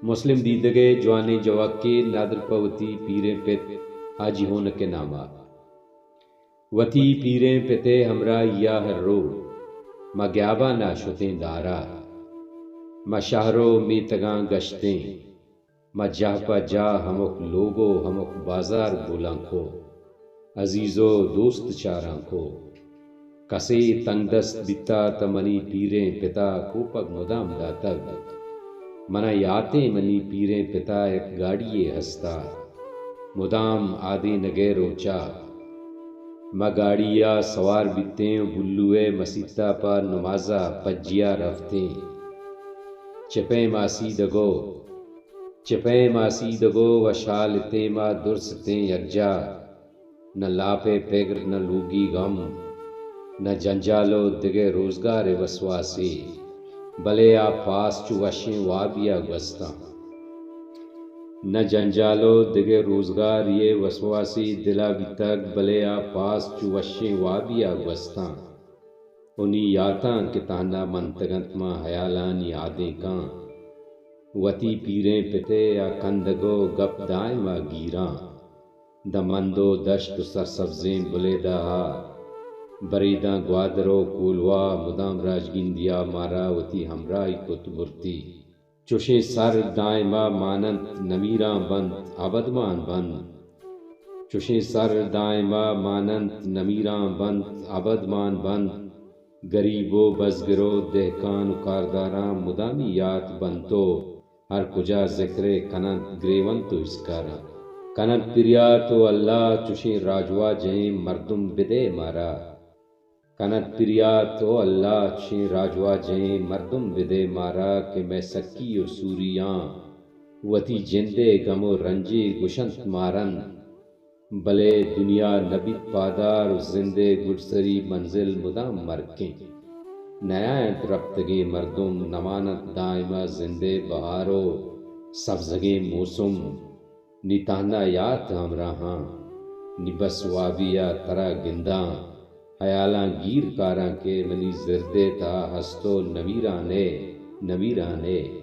مسلم دیدگ ءِ جوانیں جوکے نادر پہ وتی پیریں پت حاجی ہونک ءِ نام ءَ۔ وتی پیریں پت ءِ ہمراہی ءَ ہر رو ما گیابان ءَ شتیں دار ءَ، ما شہر ءُ میتگاں گشتیں، ما جاہ پہ جاہ ہمک لوگ ءُ ہمک بازار بولان کو۔ عزیز ءُ دوست چاران کو۔ کسے تنگدست بیتا تہ منی پیریں پتا کوپگ مدام داتگ۔ منا یاتیں منی پیریں پتا یک گاڑی یے ہستا، مدام آدینگ ءِ روچا ما گاڑی ءَ سوار بیتیں ءُ بلو ءِ مسیت ءَ پہ نماز ءَ پجیا رفتیں۔ چہ پیم آسیدگ ءُ چہ پیم آسیدگ ءُ وشحالتیں ما درستیں یکجاہ، نہ لاپ ءِ پگر، نہ لوگی غم، نہ جنجال ءُ دگہ روزگار ءِ وسواسے، بلے آ پاس چو وشیں وابی ءَ گوستاں۔ نہ جنجال ءُ دگہ روزگاری ءِ وسواسے دل ءَ بیتگ، بلے آ پاس چو وشیں وابی ءَ گوستاں۔ ءُ نی یاتاں کہ تہنا منتگ انت ماں ہیالانی آدینکاں۔ وتی پیریں پت ءِ آ کندگ ءُ گپ دائم ءَ گیراں۔ داں مند ءُ دشت ءُ سرسبزیں بلیدہ ءَ، برے داں گوادر ءُ کولواہ، مدام راجگندی ءَ مارا وتی ہمراہی کت برتی۔ چوشیں سر دائم ءَ مان انت، نمیران بنت، ابدمان بنت۔ چوشیں سر دائم ءَ مان انت، نمیران بنت، ابدمان بنت۔ گریب ءُ بزگر ءُ دہکان ءُ کارداراں مدامی یات بنت ءُ ہر کجا ذکرے کن انت، گریونت ءُ ہسکاراں۔ کن انت پریات ءُ اللہ چوشیں راجواجہیں مردم بدئے مارا۔ کن انت پریات ءُ اللہ چوشیں راجواجہیں مردم بدئے مارا کہ مئے سکی ءُ سوریاں وتی جند ءِ گم ءُ رنجے گوشنت مارنت۔ بلے دنیا نہ بیت پادار ءُ زند ءِ گڈسری منزل مدام مرکیں۔ نیاینت رپتگیں مردم، نمان انت دائم ءَ زند ءِ بہار ءُ سبزگیں موسم۔ نی تہنا یات ہمراہاں، نی بس وابی ءَ ترا گنداں۔ ہیالاں گیر کاراں کہ منی زرد ءِ تہا ہست ءُ نمیران ئے، نمیران ئے۔